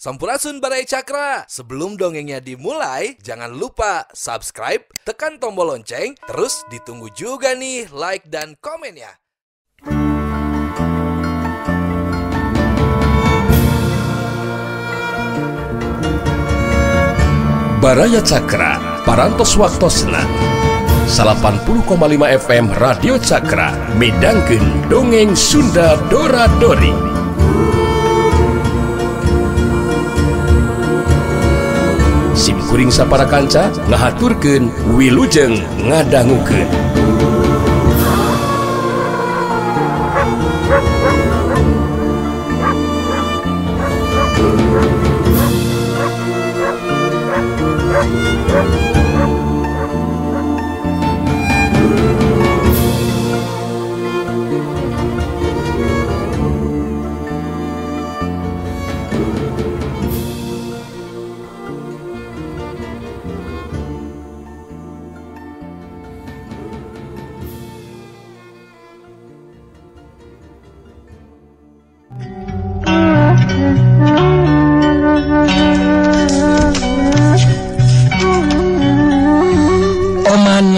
Sampurasun Baraya Cakra. Sebelum dongengnya dimulai, jangan lupa subscribe, tekan tombol lonceng, terus ditunggu juga nih like dan komennya. Baraya Cakra, Parantos Waktosna 80,5 FM Radio Cakra, midangkeun dongeng Sunda Dora Dori. Sim kuring sapara kanca ngahaturkeun wilujeng ngadangukeun.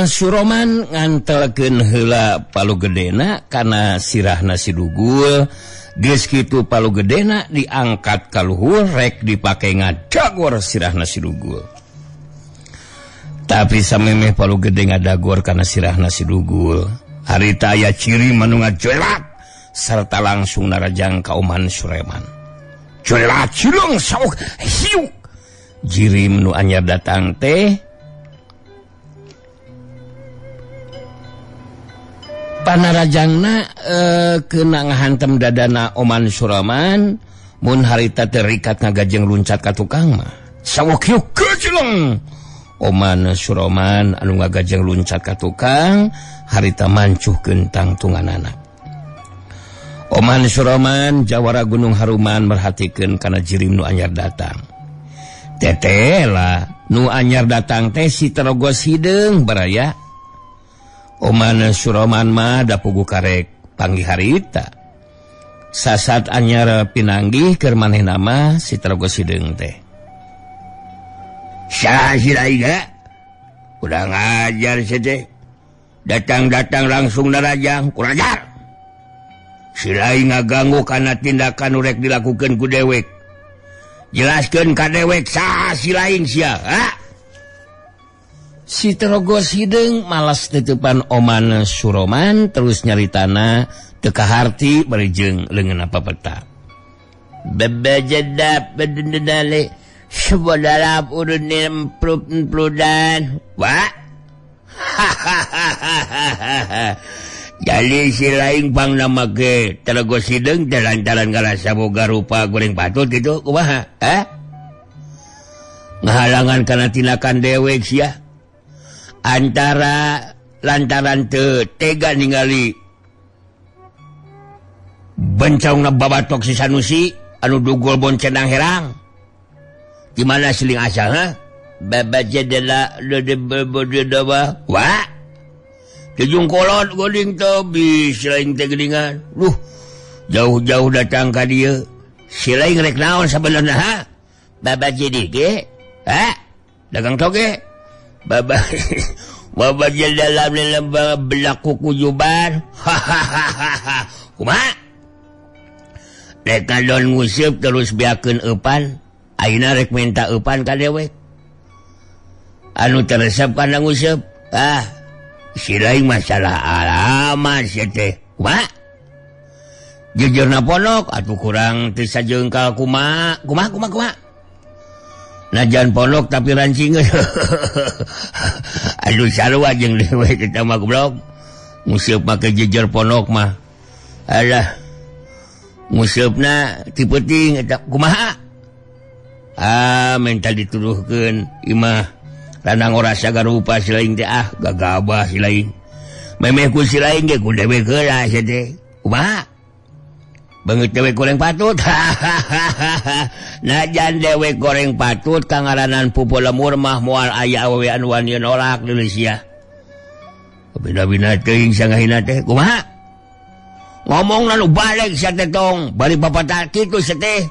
Suroman ngantelkeun heula palu gedena kana sirahna si Dugul. Geus kitu palu gedena diangkat ka luhur rek dipake ngadagor sirahna si Dugul. Tapi samemeh palu gede ngadagor kana sirahna si Dugul, harita aya ciri manu ngajoelak sarta langsung narajang ka Oman Sureman. Joelak cilung sauk hiuk. Jirim nu anyar datang teh panarajangna kena ngahantem dadana Oman Suraman mun harita terikat ngagajeng luncat ka tukang mah sawok yuk kecileng. Oman Suraman anu ngagajeng luncat ka tukang harita mancuh kentang tunganana. Oman Suraman jawara Gunung Haruman merhatikeun kana jirim nu anyar datang. Tetela nu anyar datang teh si Terogos hideung baraya. Oman Suroman mah da pugu karek panggih harita. Sasat anyar pinanggih keur manehna mah si Terogos hideung teh. Saha si Raiga? Udah ngajar si teh. Datang-datang langsung narajang, kurang ajar. Si Rai ngaganggu kana tindakan nu rek dilakukeun ku dewek. Jelaskeun ka dewek saha si lain sia, ha? Si Terogos hideung malas tetepan Oman Suroman terus nyaritana teu kaharti bari jeung leungeun pepeta. Bebejedap bedendale sebodalap urun emplup-empludan. Wah. Jadi si lain pangna make Terogos hideung teh lantaran ngarasa boga rupa goreng patut kitu kumaha? Hah? Ngahalangan kana tindakan dewek sia. Antara lantaran teu tega ningali bencongna babatok si Sanusi anu dugul boncenang herang. Di mana siling asa ha? Babajedela dedebededewa. Wah. Tejung kolot goding teu si lain teh geuningan. Duh, jauh-jauh datang ka dieu. Si lain rek naon sabenerna ha? Babajedi ge? Ha? Dagang toge? Baba baba dalam lembah belaku kujuban. Hahaha. Kumaha? Rek ngadon nguseup terus beakeun eupan, ayeuna rek minta eupan ka dewek. Anu teresep kana nguseup. Ah, si lain masalah alamat sia teh. Kumaha? Jujurna ponok atuh kurang teu sajengkal kumaha? Kumaha kumaha kumaha? Najan ponok tapi rancingeun. Aduh sarua jeung dewek eta mah goblok. Nguseup make jejer ponok mah. Alah. Nguseupna ti peuting eta kumaha? Ah, minta dituduhkeun imah lanang ora sagarupa si lain teh ah gagabah si lain. Memeh ku si lain ge ku dewek heula sia teh. Kumaha? Banget dewek goreng patut. Najan dewek goreng patut kangaranan pupu lemur mah moal aya awewe anu wani nolak deui sia. Bina-bina teuing sangahina teh kumaha? Ngomong lalu balik sia teh tong, bari bapak kitu sia teh.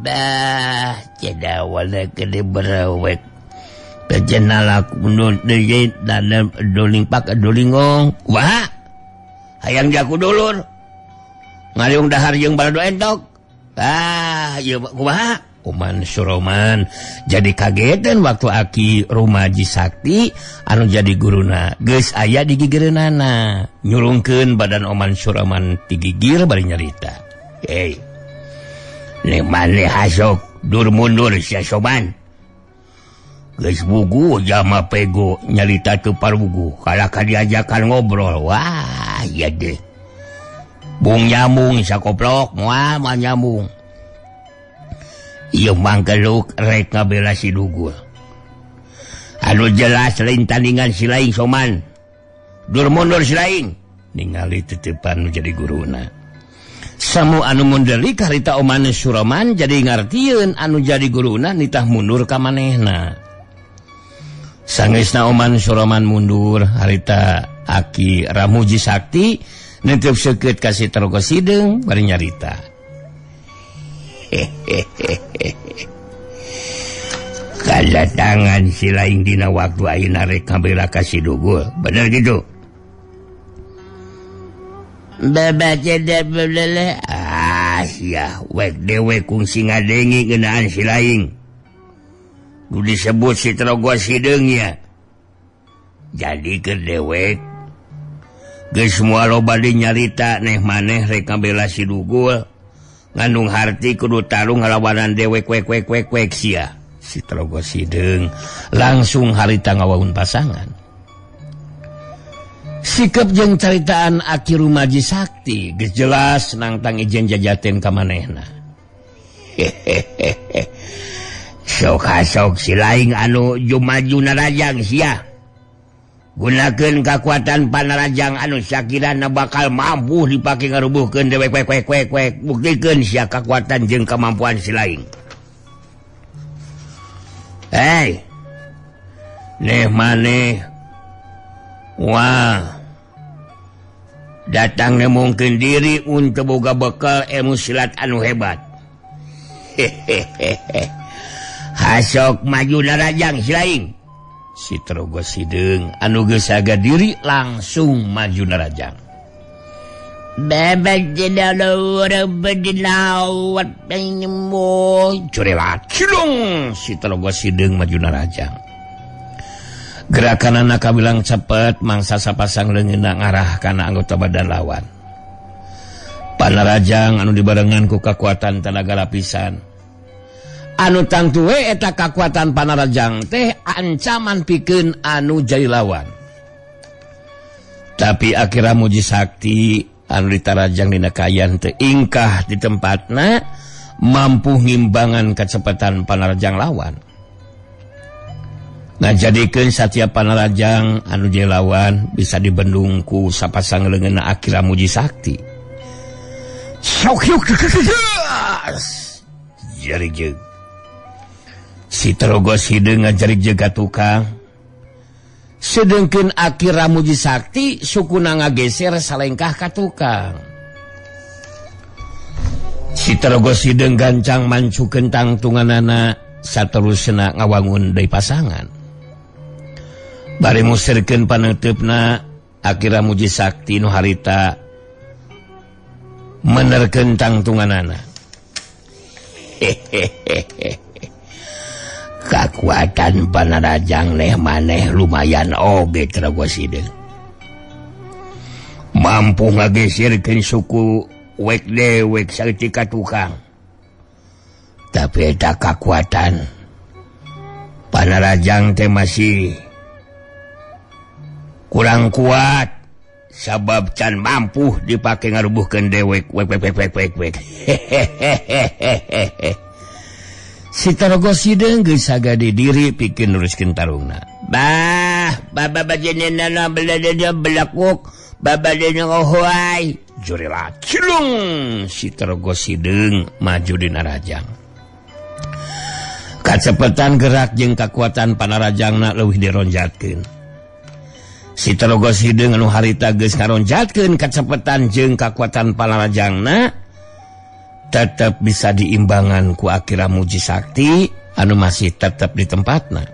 Bah cedawana gede berewek. Kejenalak mundur deui dan doling pak dolingong. Wah. Hayang jaku dulur. Ngariung dahar jeung balado entok. Ah, ieu kumaha? Oman Suroman jadi kagetan waktu aki Rumaji Sakti anu jadi guruna geus aya di gigireunana nyurungkeun badan Oman Suroman ti gigir bari nyarita. Hei. Nek maneh hasok dur mundur sia soman. Geus bugu jama pego nyarita teu parugu kalahka diajakan ngobrol. Wah, ieu deh. Bung nyambung sakoplok moal moal nyambung. Ieu mangkeluk rek ngabela si dugul. Anu jelas lain tandingan si laing soman. Dur mundur si laing. Ningali titipan nu jadi guruna. Samu anu mundeli karita Oman Suroman jadi ngartieun anu jadi guruna nitah mundur ka manehna. Sangeusna Oman Suroman mundur harita Aki Ramuji Sakti nitip seukeut ka si Trogo Sideung bari nyarita. Kadatangan si laing dina waktu ayeuna rek ngabela ka si dugul. Bener gitu. Ah sia wek dewe kungsi ngadengi ngeunaan si laing. Nu disebut si Trogo Sideung ya. Jadi keur dewek geus moal loba nyarita neh maneh rek ngabela si dugul. Ngandung harti kudu tarung ngalawanan dewek wek wek wek wek sia. Si Trogo Sideung langsung harita ngawaun pasangan. Sikep jeung caritaan Aki Rumaji Sakti geus jelas nangtang ijen jajaten ka manehna. Hehehe. Sok hasok si laing anu jumaju narajang sia. Gunakeun kakuatan panarajang anu sakirana bakal mampu dipake ngarubuhkeun dewek wek wek wek wek. Buktikeun sia kakuatan jeung kemampuan si laing. Hei. Neh maneh. Wah. Datang nemongkeun diri untuk boga bekal ilmu silat anu hebat. Hehehe. Hasok maju narajang si laing. Si Trogo Sideung anu geus saga diri langsung maju narajang. Si Trogo Sideung maju narajang. Gerakan anak kabilang cepet mangsa sapasang leungeunna ngarah kana anggota badan lawan. Panarajang anu dibarengan ku kakuatan tenaga lapisan. Anu tangtu we eta kakuatan panarajang teh ancaman pikeun anu jadi lawan. Tapi akhirnya Muji Sakti anu ditarajang dina kayan teu ingkah di tempatna mampu ngimbangan kecepatan panarajang lawan. Ngajadikeun satiap panarajang anu jadi lawan bisa dibendung ku sapasang leungeunna akhirnya Muji Sakti. Sok yuk jari jeung si Trogo Sideung ngajarik jaga tukang. Sedengkeun Aki Ramuji Sakti sukuna ngageser salengkah ka tukang. Si Trogo Sideung gancang mancukeun tangtunganana saterusna ngawangun deui pasangan. Bari musirkeun paneuteup-na Aki Ramuji Sakti nu harita menerkeun tangtunganana. Hehehe. Kakuatan panarajang neh maneh lumayan oge Trogo Sideung. Mampu ngageserkeun suku wek dewek saeutik ka tukang. Tapi eta kakuatan panarajang teh masih kurang kuat sabab can mampu dipake ngarubuhkeun dewek wek wek wek wek wek. Hehehehe. Si Trogo Sideung geus sagade diri pikeun neruskeun tarungna. Bah, baba bajenena beladada belakuk, baba dena ngohoai. Jurila cilung si Trogo Sideung maju dina rajang. Kacepetan gerak jeung kakuatan panarajangna leuwih dironjatkeun. Si Trogo Sideung anu harita geus ngaronjatkeun kacepetan jeung kakuatan panarajangna Tetep bisa diimbangan ku Akira Muji Sakti anu masih tetep di tempatna.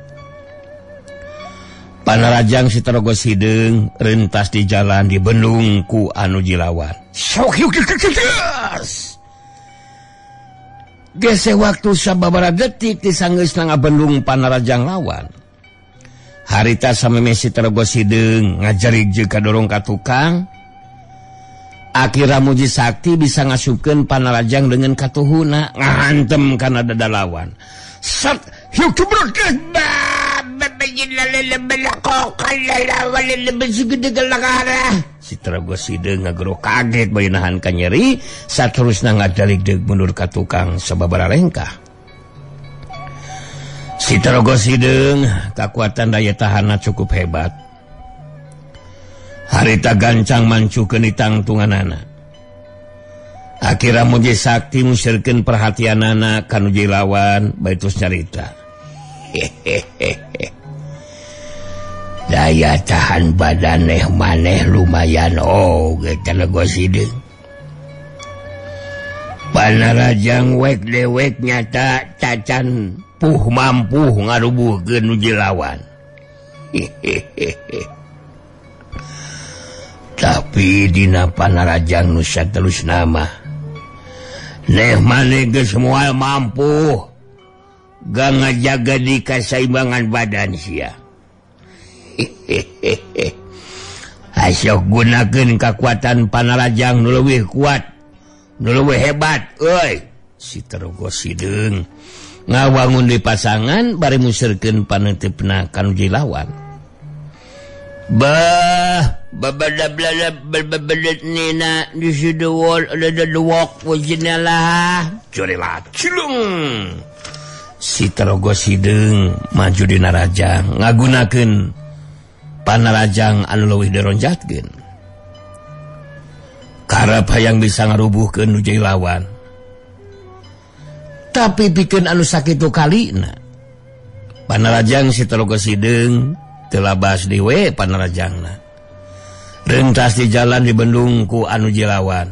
Panarajang si Terogo Hideung rentas di jalan di bendung ku anu jilawan. Sok yuk gese waktu sababaraha detik disanggeusna ngabendung Panarajang lawan. Harita sameme si Terogo Hideung ngajerig jeung kadorong ka tukang. Akira Muji Sakti bisa ngasupkeun Panarajang dengan katuhuna ngahantem kana dada lawan. Sat hiuk si Terogo Hideung ngagero kaget bae nahan ka nyeri saterusna ngadaligdeug mundur ka tukang sababaraha lengkah. Si Terogo Hideung kakuatan daya tahanna cukup hebat. Harita gancang mancukeun ditangtunganana. Akira Muji Sakti musirkeun perhatianana ka nu lawan bae terus nyarita. Hehehe. Daya tahan badan neh maneh lumayan oge Terogo Hideung. Panarajang wek dewek nyata cacan puh mampu ngarubuhkeun nu lawan. Hehehe. Tapi dina Panarajang nu saterusna mah neh maneh geus moal mampu ga ngajaga di kasaimbangan badan sia. Hehehe. Asok gunakeun kakuatan Panarajang nu leuwih kuat, nu leuwih hebat euy. Si Terogo Hideung ngawangun di pasangan bari musirkeun paneuteupeuna ka nu lawan. Bah babadabla nina di the wall the walk wajinalah curilah cilung. Si Terogo Hideung maju dina rajang ngagunakeun Panarajang anu leuwih dironjatkeun. Karep hayang bisa ngarubuhkeun nu jadi lawan. Tapi pikeun anu sakitu kalina Panarajang si Terogo Hideung teu labas dewe Panarajangna. Rentas di jalan dibendung ku anu jilawan.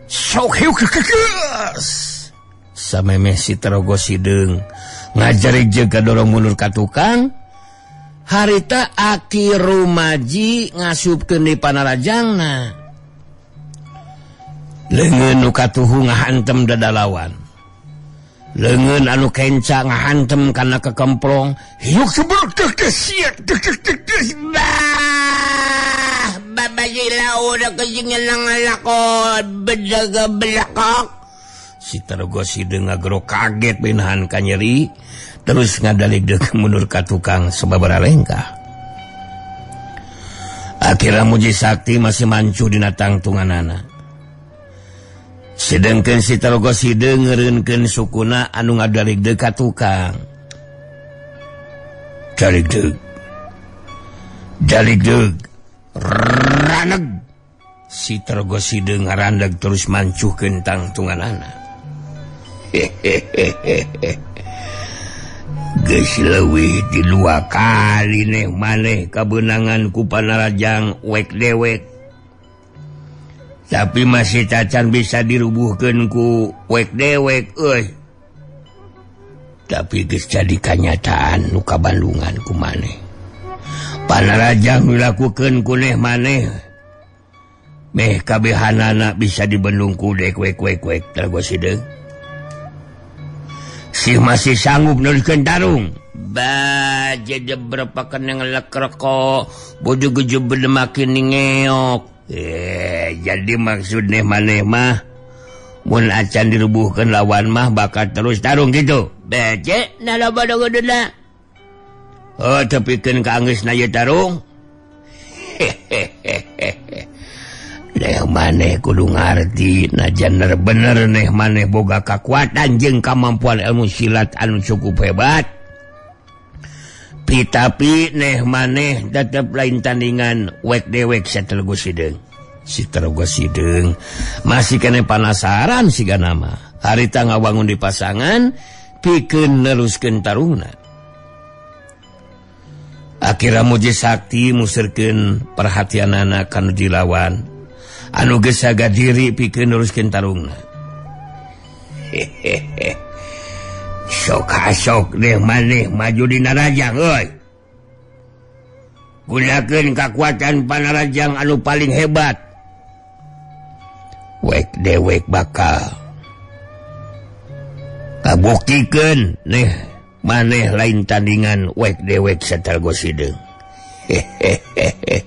Sok hiuk samemeh si Terogo Hideung ngajarik jeung kadorong mundur ka tukang. Harita Aki Rumaji ngasupkeun di Panarajangna. Leungeun nu katuhu ngahantem dada lawan. Leungeun anu kenca ngahantem kana kekemplong. Hiuk sebrek dek siat dek dek dek bah babajilau da kejengelang lakon bedaga belakok. Si Terogo Hideung ngagero kaget binahan ka nyeri terus ngadaligdeug mundur ka tukang sababaraha lengkah. Akira Muji Sakti masih mancu dina tangtunganana. Sedengkeun si Terogo Hideung ngeureunkeun sukuna anu ngadaligdeug ka tukang. Daligdeug. Daligdeug. Raneg. Si Terogo Hideung ngarandeg terus mancuhkeun tangtunganana. Hehehehe. Geus leuwih ti dua kali neh maneh kabeunangan ku Panarajang wek dewek. Tapi masih cacan bisa dirubuhkeun ku wek dewek euy. Tapi geus jadi kanyataan nu kabandungan ku maneh. Panarajang dilakukeun ku neh maneh. Meh kabehanana bisa dibendung ku dek wek wek wek Terogo Hideung. Sih masih sanggup neruskeun tarung. Ba jadi berapa kena ngelek-reko bojo gejo bedemakin ngeok. Jadi maksud neh maneh mah mun acan dirubuhkeun lawan mah bakal terus tarung gitu. Bece na loba dogodna. Oh tepikeun ka anggeusna ieu tarung. Hehehehe. Neh maneh kudu ngarti najan bener neh maneh boga kakuatan jeung kamampuan ilmu silat anu cukup hebat. Tapi neh maneh tetep lain tandingan wek dewek Saterogo Hideung. Si Terogo Hideung masih kene panasaran siga nama. Harita ngawangun di pasangan pikeun neruskeun tarungna. Akira Muji Sakti musirkeun perhatianana kanu dilawan. Anu geus saga diri pikeun neruskeun tarungna. Hehehe. Sok asok deh maneh maju di narajang euy. Gunakeun kakuatan panarajang anu paling hebat. Wek dewek bakal kabuktikeun neh maneh lain tandingan wek dewek Satelago Sideung. Hehehe.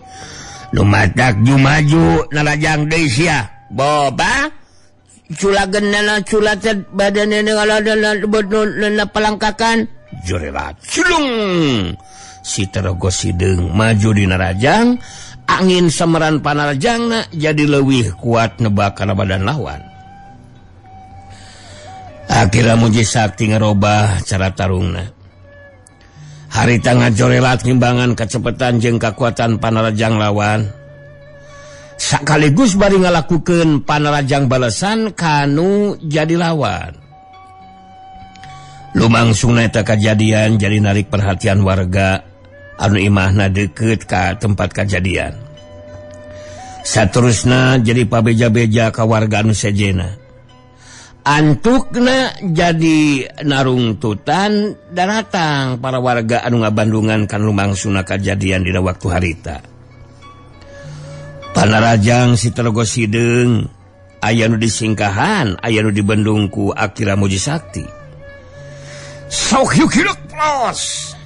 Nu matak maju narajang deui sia. Boba culagenna culatet badanna ngaladana palangkakan jorelat culung. Si Telago Sideung maju di narajang, angin semeran panarajangna jadi leuwih kuat nebak kana badan lawan. Akhirna Muji Sakti ngerobah cara tarungna. Harita ngajorelat ngimbangan kecepatan jeung kakuatan panarajang lawan. Sakaligus bari ngalakukeun panarajang balesan kanu jadi lawan. Lumangsungna eta kajadian jadi narik perhatian warga anu imahna deukeut ka tempat kajadian. Saterusna jadi pabeja-beja ka warga anu sejena. Antukna jadi narungtutan daratang para warga anu ngabandungan kan lumangsungna kajadian dina waktu harita. Panarajang si Telago Sideung aya nu disingkahan, aya nu dibendung ku Akira Muji Sakti. Sok hiuk plos.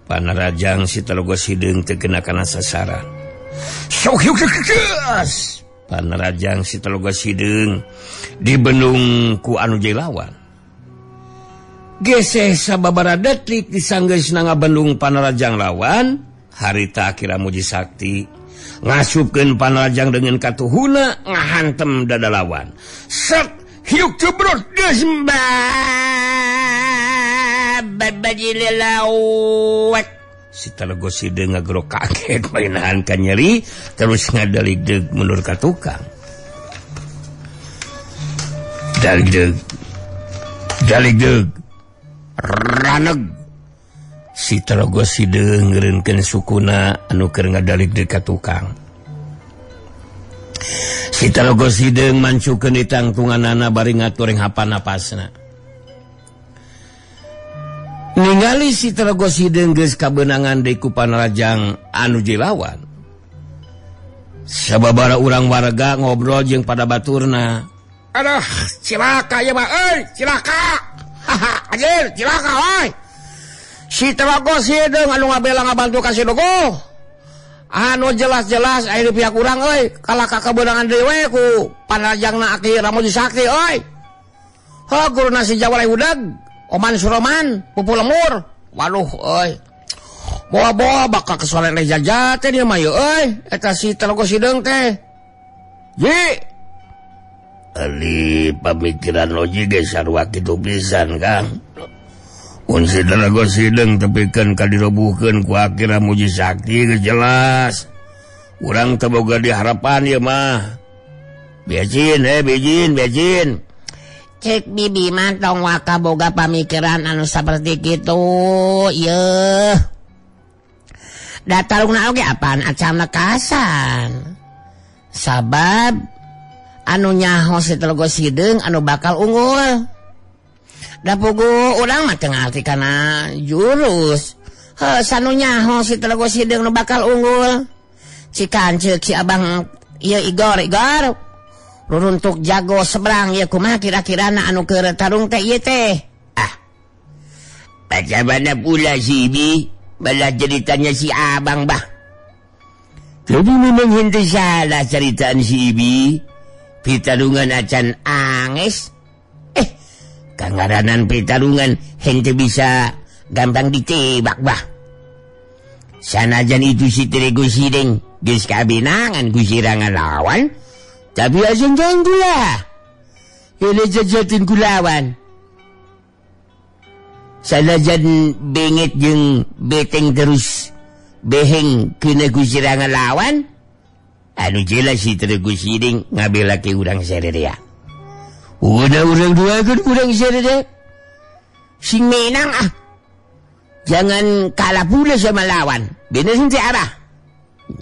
Panarajang si Telago Sideung teu kena kana sasaran. Sok hiuk plos. Panarajang si Telago Sideung dibendung ku anu jadi lawan. Geseh sababaraha detik disanggeusna ngabendung panarajang lawan, harita Akira Muji Sakti ngasupkeun panarajang dengan katuhuna ngahantem dada lawan. Set hiuk jebrot geus babajilelawek. Si Telago Sideung ngagerok kaget mainahan ka nyeri terus ngadaligdeug mundur ka tukang. Daligdeug daligdeug raneg. Si Telago Sideung ngeureunkeun sukuna anu keur ngadaligdeug ka tukang. Si Telago Sideung mancukeun ditangtunganana bari ngatur hapan napasna. Ningali si Telago Sideung geus kabeunangan deui ku panarajang anu jilawan. Sababara urang warga ngobrol jeung pada baturna. Aduh, cilaka ieu mah euy, cilaka. Haha, anjir, cilaka euy. Si Telago Sideung anu ngabela ngabantu ka si Dogo. Anu jelas-jelas aya di pihak urang euy, kalah ka kabeunangan deui we ku panarajangna Aki Ramuji Sakti euy. Heuh, guruna si Jawa lain udag. Oman Suroman, pupu lemur. Waduh euy. Boa-boa bakal kesoleh jaja teh dia mah yeuh euy, eta si Telago Sideung teh. Ji. Ali pamikiran loji ge sarua kitu pisan, Kang. Mun si Telago Sideung tepikeun ka dirobuhkeun ku Aki Ramuji Sakti geus jelas. Urang teu boga diharapan ieu mah. Becin becin becin. Cek bibi mah tong waka boga pamikiran anu saperti kitu yeuh. Da tarungna oge apaan acan lekasan. Sabab anu nyaho si Telago Sideung anu bakal unggul. Da pugu urang mah teu ngarti kana jurus. Heuh sanu nyaho si Telago Sideung nu bakal unggul. Cikan ceuk si abang ieu Igor Igor. Ruruntuk jago seberang ya kumaha kira-kirana anu keur tarung teh ieu teh. Ah. Baca mana pula si Ibi, balah ceritanya si abang bah. Tapi memang henteu salah ceritaan si Ibi. Pitarungan acan anges. Kangaranan pitarungan henteu bisa gampang ditebak bah. Sanajan itu si Telago Sideung geus kabinangan ku sirangan lawan. Tapi ajan ganggu lah. Ini jajatin kulawan. Sanajan bengit jeung beteng terus beheng kena kusirangan lawan. Anu jelas si Telago Sideung ngabela ke urang sarerea. Udah urang duakeun urang sarerea. Sing menang ah. Jangan kalah pula sama lawan. Bener sing arah.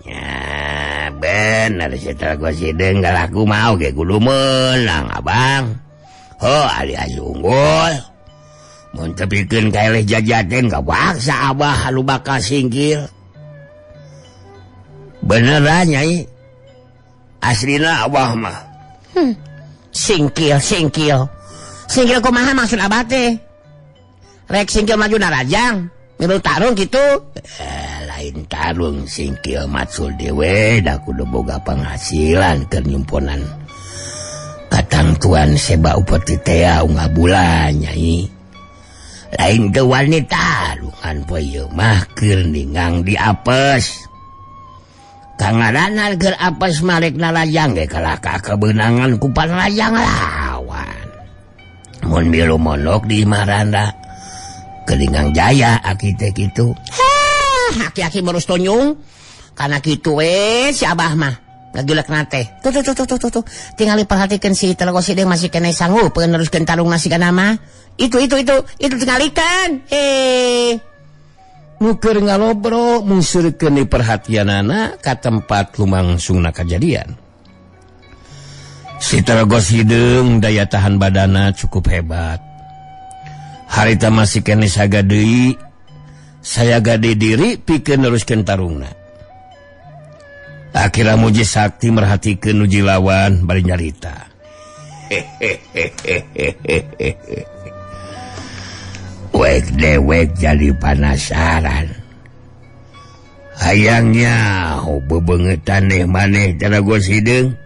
Ya bener si Telago Sideung kalau aku mau ge kudu menang abang. Heuh ari unggul. Mun tepikeun ka eleh jajaten kapaksa abah anu bakal singkir. Beneran Nyai. Aslina abah mah. Singkil, singkil. Singkil kumaha maksud abah teh? Rek singkil maju narajang, milu tarung gitu. Lain tarung singkil macul dewe da kudu boga penghasilan keur nyumponan. Katangtuan seba upeti teh unggal bulan Nyai. Lain teu wani tarungan poe ieu mah keur ningang di apes. Kangaranan keur apes marek narajang ge kalah ka kebenangan ku panrajang lawan. Mun milu mondok di Maranda Kelingang Jaya aki teh kitu. Hah, aki-aki barus tonyung. Kana kitu we si abah mah ngagilekna teh. Tuh tuh tuh tuh tuh tuh. Tingali perhatikeun si Telaga Sideng masih keneh sanggup neruskeun tarung nasi kana mah. Itu tingalikeun. Nu keur ngalobro mungsurkeun diperhatianana ka tempat lumangsungna kajadian. Si Telaga Sideung daya tahan badana cukup hebat. Harita masih keneh saga deui, saya gade diri pikeun neruskeun tarungna. Akhirna Muji Sakti merhatikeun nu jilawan bari nyarita. Wek dewek jadi panasaran. Hayangnya bebengetan neh maneh Telaga Sideung.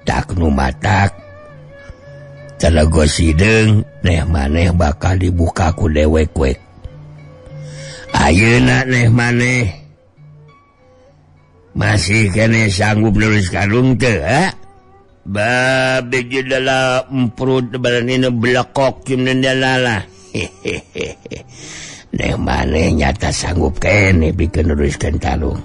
Tak nu matak Telaga Sideung neh maneh bakal dibuka ku dewek wek. Ayeuna neh maneh masih keneh sanggup nulis karung teu ha? Babe jedala emprut badanina belakok cimnendalala. Neh maneh nyata sanggup keneh pikeun neruskeun tarung.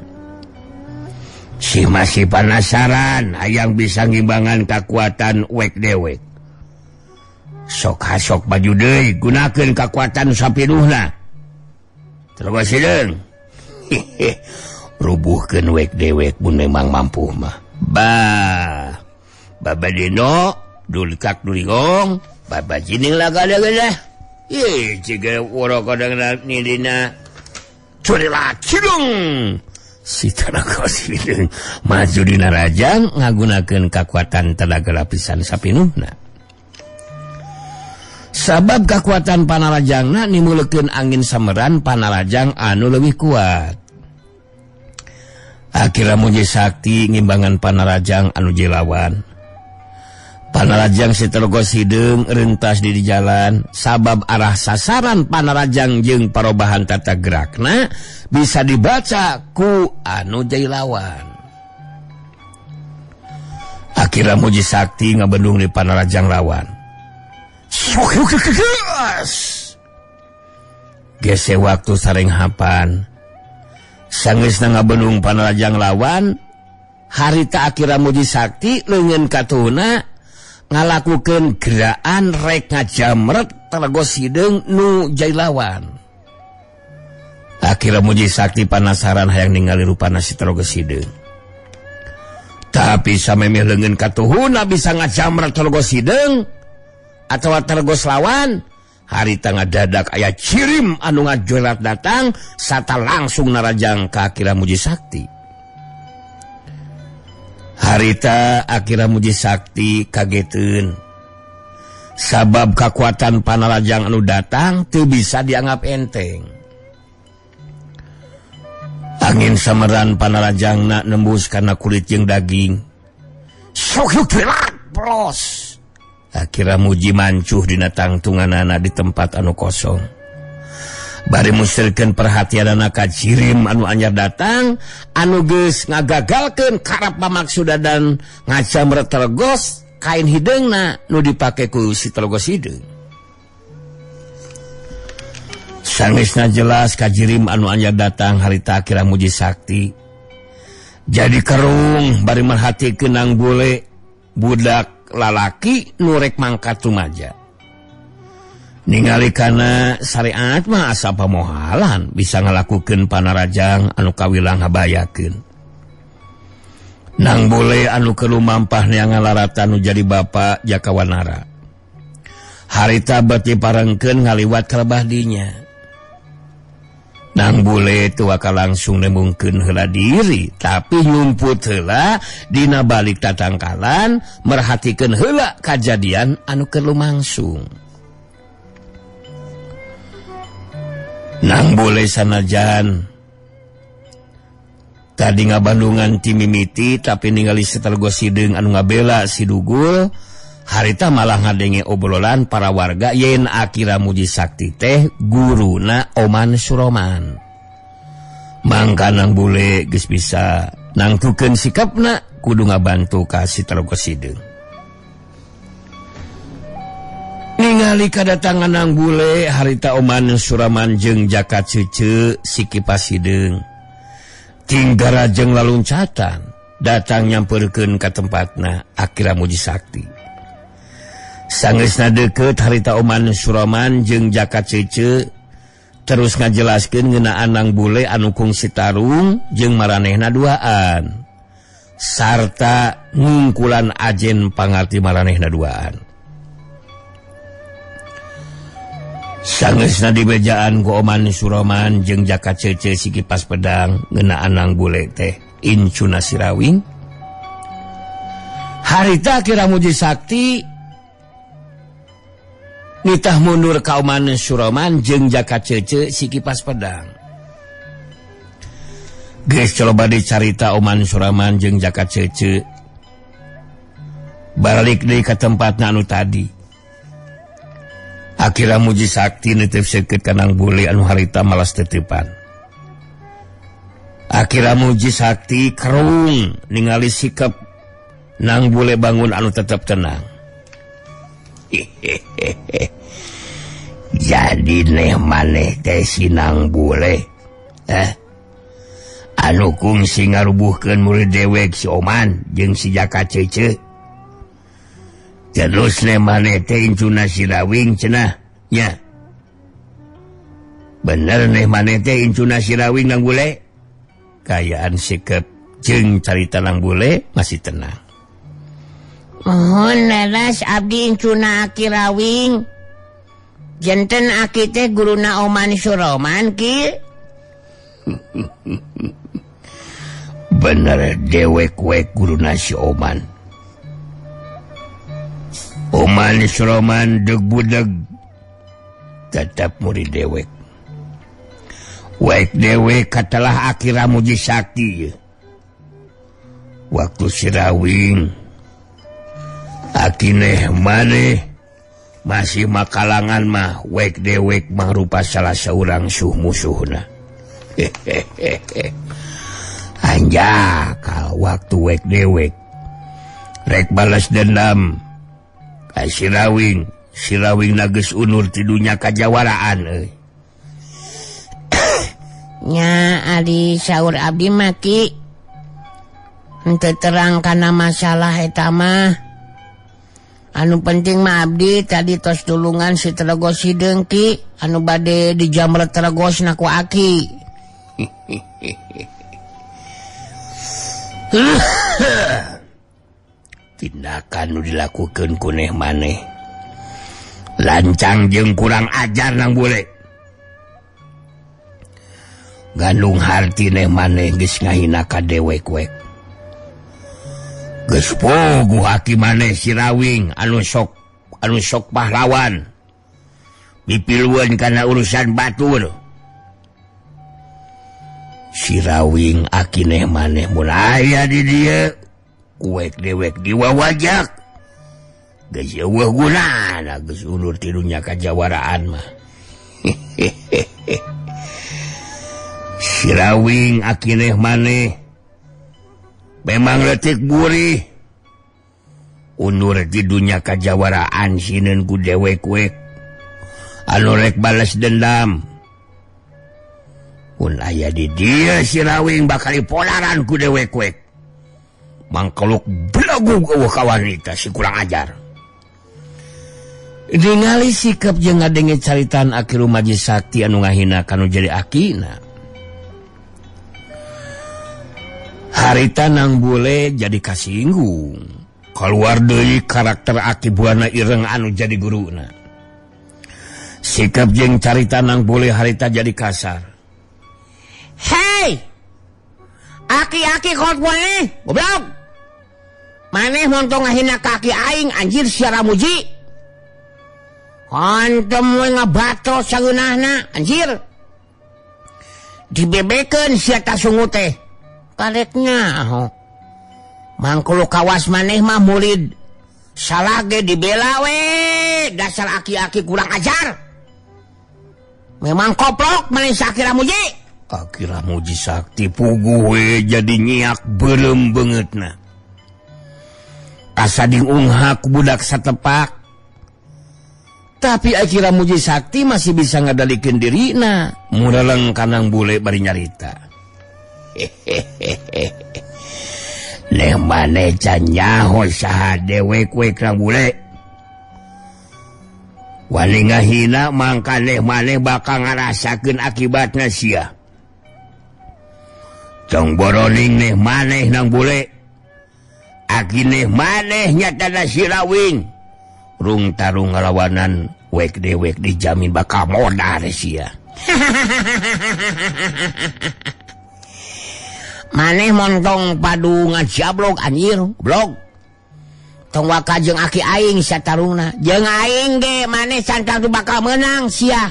Si masih penasaran hayang bisa ngimbangan kakuatan wek dewek. Sok hasok baju deui gunakeun kakuatan sapinuhna. Telaga Sideung. Rubuhkeun wek dewek mun memang mampu mah. Bah. Baba dino dulkak duligong, baba jining laga-laga. Ih, ciga woro kodang ni dina. Curilah cidung. Si Telaga Sideung maju dina rajang ngagunakeun kakuatan tenaga lapisan sapinuhna. Sabab kakuatan panarajangna nimulekeun angin sameran panarajang anu leuwih kuat. Akhirna Muji Sakti ngimbangan panarajang anu jilawan. Panarajang si Telaga Sideung rentas di jalan sabab arah sasaran panarajang jeung parobahan tata gerakna bisa dibaca ku anu jailawan. Akhirna Muji Sakti ngabendung di panarajang lawan. Gese waktu sareng hapan sangeusna ngabendung panarajang lawan harita akhirna Muji Sakti leungeun katuhna ngalakukeun gerakan rek ngajamret Telaga Sideung nu jailawan. Akhirna Muji Sakti panasaran hayang ningali rupana si Telaga Sideung. Tapi samemeh leungeun katuhuna bisa ngajamret Telaga Sideung atawa Telaga lawan, harita ngadadak aya cirim anu ngajolat datang sata langsung narajang ka Akira Muji Sakti. Harita Akira Muji Sakti kageteun. Sabab kakuatan panarajang anu datang teu bisa dianggap enteng. Angin sameran panarajangna nembus kana kulit jeung daging. Sok bros. Akira Muji mancuh dina tangtunganana di tempat anu kosong. Bari musirkeun perhatianana ka jirim anu anyar datang, anu geus ngagagalkeun karep pamaksuda dan ngajamret telegos kain hideungna nu dipake ku si Telaga Sideung. Sangesna jelas ka jirim anu anyar datang harita Akira Muji Sakti. Jadi kerung bari merhatikeun nang bule budak lalaki nu rek mangkat rumaja. Ningali kana syariat mah asa pamohalan bisa ngalakukeun panarajang anu kawilang habayakeun. Nang bule anu keur lumampah neangan laratan nu jadi bapa Jaka Wanara. Harita beuti parengkeun ngaliwat ka lebah dinya. Nang bule teu waka langsung nembungkeun heula diri, tapi nyumput heula dina balik tatangkalan merhatikeun heula kajadian anu keur lumangsung. Nang bule sanajan tadi ngabandungan ti mimiti tapi ningali si Telaga Sideung anu ngabela si Dugul, harita malah ngadenge obrolan para warga yen Akira Muji Sakti teh guruna Oman Suroman. Mangka nang bule geus bisa nangtukeun sikapna kudu ngabantu ka si Telaga Sideung. Ningali kadatangan nang bule harita Oman Suraman jeung Jaka Cece si Kipas Hideung tinggara jeung laluncatan datang nyamperkeun ka tempatna Akira Muji Sakti. Sangeusna deukeut harita Oman Suraman jeung Jaka Cece terus ngajelaskeun ngeunaan nang bule anu kungsi tarung jeung maranehna duaan sarta ngungkulan ajen pangarti maranehna duaan. Sangeusna dibejaan ku Oman Suraman jeung Jaka Cece si Kipas Pedang ngeunaan nang bule teh incuna Sirawing. Harita Akira Muji Sakti nitah mundur ka Oman Suraman jeung Jaka Cece si Kipas Pedang. Geus coba dicarita Oman Suraman jeung Jaka Cece balik deui ka tempatna anu tadi. Akira Muji Sakti nitip seukeut ka nang bule anu harita malas tetipan. Akira Muji Sakti kerung ningali sikap nang bule bangun anu tetep tenang. Jadi neh maneh teh si nang bule anu kungsi ngarubuhkeun murid dewek si Oman jeung si Jaka Cece. Terus neh maneh teh incuna Sirawing cenah nya. Bener neh maneh teh incuna Sirawing nang bule. Kayaan sikap jeung carita nang bule masih tenang. Mohon leres abdi incuna Aki Rawing. Jenten aki teh guruna Oman Suroman ki. Bener dewek wek guruna si Oman. Oman Suroman deg budeg tetap murid dewek. Wek dewek katelah Akira Muji Sakti. Waktu Sirawing akineh maneh masih makalangan mah wek dewek mangrupa salah seorang suh musuhna. Anjakal waktu wek dewek rek balas dendam ka Sirawing, Sirawing nageus unur ti dunya kajawaraan euy. Nya ari saur abdi mah ki henteu terang kana masalah eta mah. Anu penting mah abdi tadi tos tulungan si Telaga Sideung ki anu bade dijamret telegosna ku aki. Tindakan nu dilakukeun ku neh maneh lancang jeung kurang ajar nang bule. Gandung harti neh maneh geus ngahina ka dewek wek. Geus poguh aki maneh Sirawing anu sok pahlawan. Dipilueun kana urusan batur. Sirawing aki neh maneh mun aya di dieu kuek dewek diwawajak. Geus eueuh gunana geus undur ti dunya kajawaraan mah. Sirawing aki neh maneh memang letik burih. Undur di dunya kajawaraan sineun ku dewek wek anu rek balas dendam. Mun aya di dieu Sirawing bakal dipolaran ku dewek wek. Mangkeluk belagug eueuh ka wanita si kurang ajar. Ningali sikap jeung ngadenge caritaan Aki Rumaji Sakti anu ngahina kanu jadi akina. Harita nang bule jadi kasinggung. Keluar deui karakter Aki Buana Ireng anu jadi guruna. Sikap jeung carita nang bule harita jadi kasar. Hei! Aki-aki kot maneh, goblok. Maneh montong ngahina kaki aing anjir sia Ramuji. Hantem we ngabatos sageunahna anjir. Dibebekeun sia ta sungu teh. Kareknya aho. Mangkulu kawas maneh mah murid. Salah ge dibela we, dasar aki-aki kurang ajar. Memang koplok maneh si Aki Ramuji. Aki Ramuji Sakti puguh we jadi nyiak beureum beungeutna. Asa diunghak ku budak satepak. Tapi Aki Ramuji Sakti masih bisa ngadalikeun dirina. Mureleng kanang bule bari nyarita. Hehehe. Neh maneh can nyaho saha dewek we kang bule. Wani ngahina mangka neh maneh bakal ngarasakeun akibatna sia. Tong boroning neh maneh nang bule. Aki neh maneh nyatana sirawing. Rung tarung ngalawanan wek dewek dijamin bakal modar sia. Maneh montong padu ngajablog anjir, goblok. Tong waka jeung aki aing sia tarungna. Jeung aing ge maneh santang tu bakal meunang sia.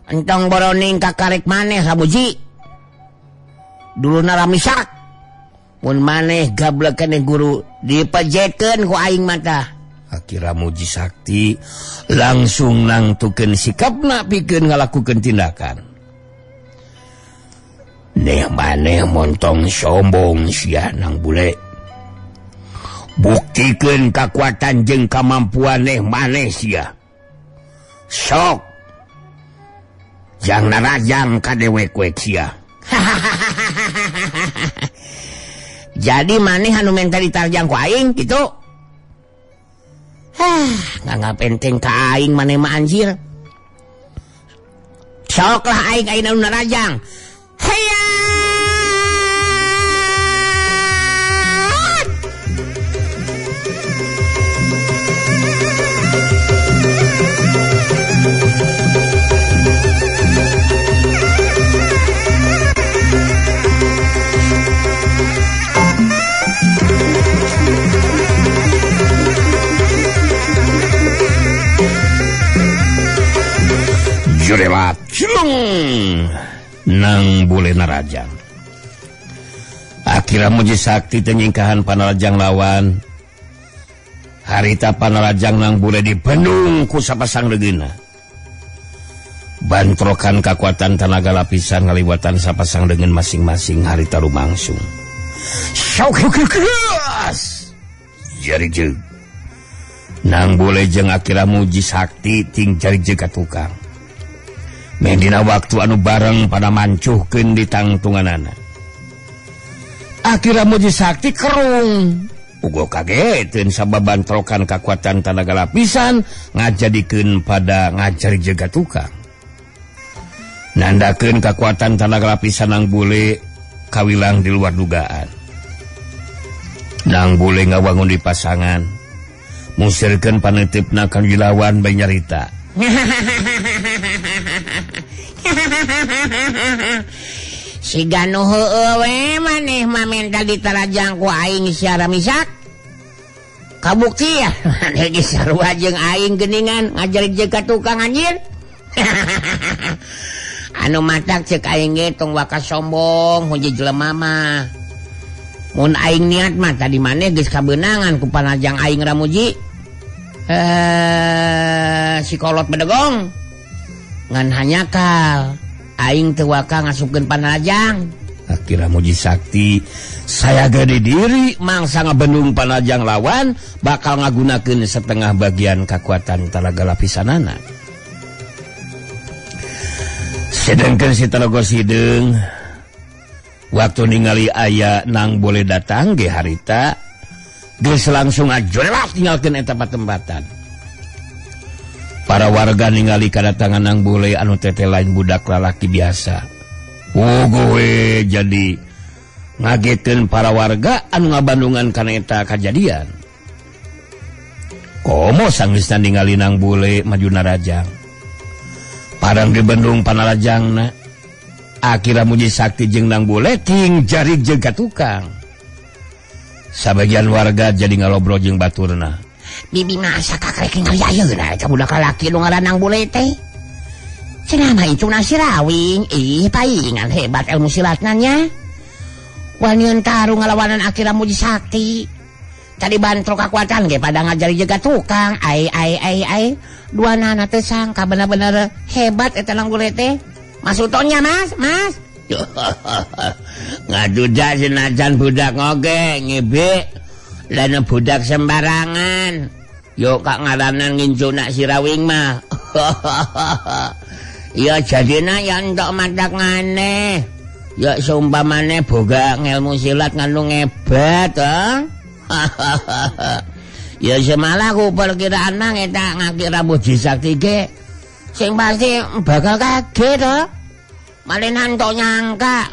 Entong boroning kakarek maneh Ramuji. Duluna Ramisak. Mun maneh gablek keneh guru dipejekeun ku aing mata. Aki Ramuji Sakti langsung nangtukeun sikapna pikeun ngalakukeun tindakan. Neh maneh montong sombong sia nang bule. Buktikeun kakuatan jeung kamampuan neh maneh sia. Sok jang narajang ka dewek we sia. Jadi maneh anu menta ditarjang ku aing kitu. Hah, nganggap enteng ka aing maneh mah anjir. Sok lah aing aing anu narajang. Heya! Jurelat cilung nang bule narajang. Aki Ramuji Sakti tenyingkahan panarajang lawan. Harita panarajang nang bule dibendung ku sapasang legeuna. Bantrokan kakuatan tanaga lapisan ngaliwatan sapasang dengan masing-masing harita rumangsung. Syok keras. Jari jeung. Nang bule jeung Aki Ramuji Sakti ting jari jeung ka tukang. Mendina waktu anu bareng pada mancuhkeun di tangtunganana. Aki Ramuji Sakti kerung. Uga kageteun sabab bantrokan kakuatan tanaga lapisan ngajadikeun pada ngajari jaga tukang. Nandakeun kakuatan tanaga lapisan nang bule kawilang di luar dugaan. Nang bule ngawangun di pasangan. Musirkeun panetipna ka dilawan bae nyarita. Siga nu heueuh we maneh mah menta ditarajang ku aing sia Ramisak. Kabuktian maneh ge sarua jeung aing geuningan ngajarik jeung ka tukang anjir. Anu matak ceuk aing ge tong waka sombong hiji jelema mah. Mun aing niat mah tadi maneh geus kabeunangan ku panajang aing Ramuji. Si kolot bedegong ngan hanyakal aing teu waka ngasupkeun panajang. Aki Ramuji Sakti saya gede diri mangsa ngabendung panajang lawan bakal ngagunakeun setengah bagian kakuatan talaga lapisanana. Sedangkan si Telaga Sideung waktu ningali aya nang boleh datang ge harita geus langsung ajolah tinggalkeun eta patempatan. Para warga ningali kadatangan nang bule anu tete lain budak lalaki biasa. Oh gue jadi Ngagetkeun para warga anu ngabandungan kana eta kajadian. Komo sanggeusna ningali Nang Bule maju narajang. Parang dibendung panarajangna. Akira Muji Sakti jeung Nang Bule ting jarik jeung ka tukang. Sabagian warga jadi ngalobrol jeung baturna. Bibi masa kakrek ningali ayeuna eta budak lalaki nu ngaran Nang Bule teh. Cenah mah incuna si Rawing, ih paingan hebat ilmu silatna nya. Waniun tarung ngalawanan Akira Muji Sakti. Tadi bantrok kekuatan ge pada ngajari jaga tukang. Ai ai ai ai. Dua nana teh sangka bener-bener hebat eta Nang Bule teh. Masutonya Mas, Mas. Ngaduda senajan budak oge ngebe lan budak sembarangan. Yo kak ngaranan nginjuna si Rawing mah. Ya jadina ya entok matak aneh. Ya seumpamane boga ngelmu silat nganu ngebat, eh? Ya semalah ku perkiraan mang eta ngakira Muji Sakti ge sing pasti bakal kaget to. Malenan entok nyangka,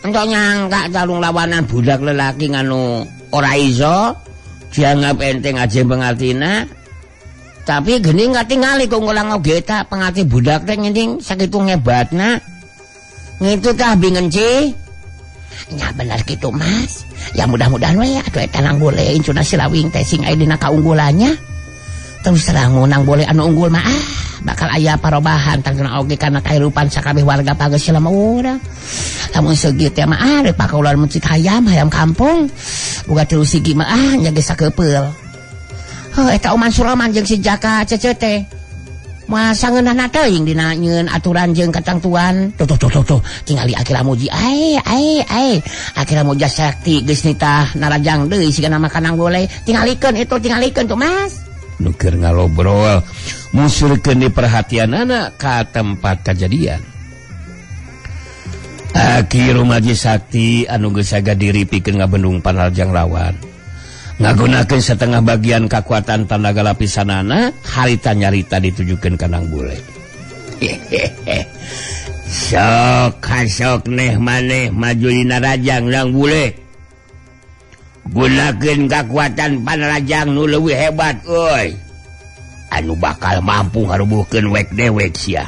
entok nyangka calung lawanan budak lelaki nganu ora iso dianggap enteng aja pengartina. Tapi geni katingali ku ngulang oge ta pengarti budak teh ngening sakitu ngebatna. Ngitu tah bingenci. Nya bener gitu Mas. Ya mudah-mudahan we atuh eta Nang Bule incuna si Rawing teh sing aya dina kaunggulannya. Terus terang Nang Bule anu unggul mah bakal aya parobahan tangtuna oge kana kahirupan sakabeh warga Pageusila mah urang. Lamun seugi teh mah rek pakaulan mencit hayam, hayam kampung. Boga tilu sigi mah nya geus sakepeul. Heuh eta Oman Suraman jeung si Jaka Cece teh. Masa ngeunahna teuing dina nyieun aturan jeung katangtuan. Tuh tuh tuh tuh tingali Akira Muji ai ai ai. Akira Muji Sakti geus nitah narajang deui sigana mah ka Nang Bule. Tingalikeun itu tingalikeun tuh Mas. Nu keur ngalobrol musurkeun di perhatianana ka tempat kajadian. Aki Rumaji Sakti anu geus saga diri pikeun ngabendung panarjang lawan. Ngagunakeun setengah bagian kakuatan tanaga lapisanana harita nyarita ditujukeun ka Nang Bule. Sok hasok neh maneh maju dina rajang Nang Bule. Gunakeun kakuatan panarajang nu leuwih hebat euy. Anu bakal mampu ngarubuhkeun wek dewek sia.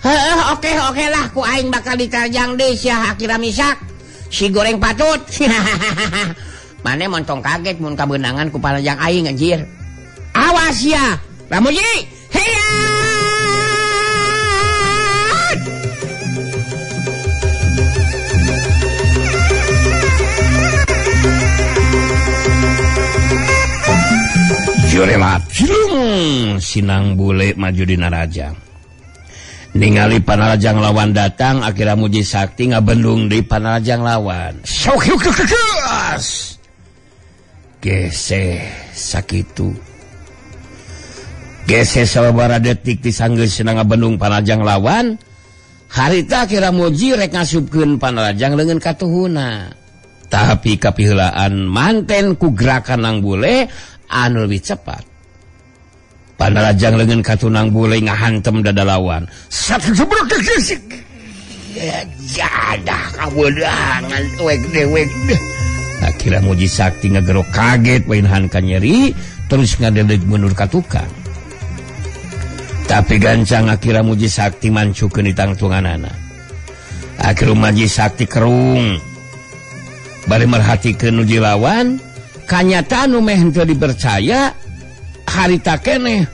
Heuh oke oke lah ku aing bakal ditarjang deui sia Akira Misak. Si goreng patut. Mane montong kaget mun kabeunangan ku panarjang aing anjir. Awas ya. Ramuji. Heya. Jurelat si Nang Bule maju dina rajang. Ningali panarajang lawan datang, Akira Muji Sakti ngabendung di panarajang lawan. Geseh sakitu. Geseh sababaraha detik disanggeusna ngabendung panarajang lawan. Harita Akira Muji rek ngasupkeun panarajang leungeun katuhuna. Tapi kapiheulaan manten ku gerakan Nang Bule anu leuwih cepat. Panarajang leungeun katunang Bule ngahantem dada lawan. Jadah kawedangan wek dewek. Akira Muji Sakti ngagero kaget wainhan ka nyeri terus ngadeleg mundur ka tukang. Tapi gancang Akira Muji Sakti mancukeun di tangtunganana. Akira Muji Sakti kerung. Bari merhatikeun nu lawan, kanyataan nu meh henteu dipercaya. Harita keneh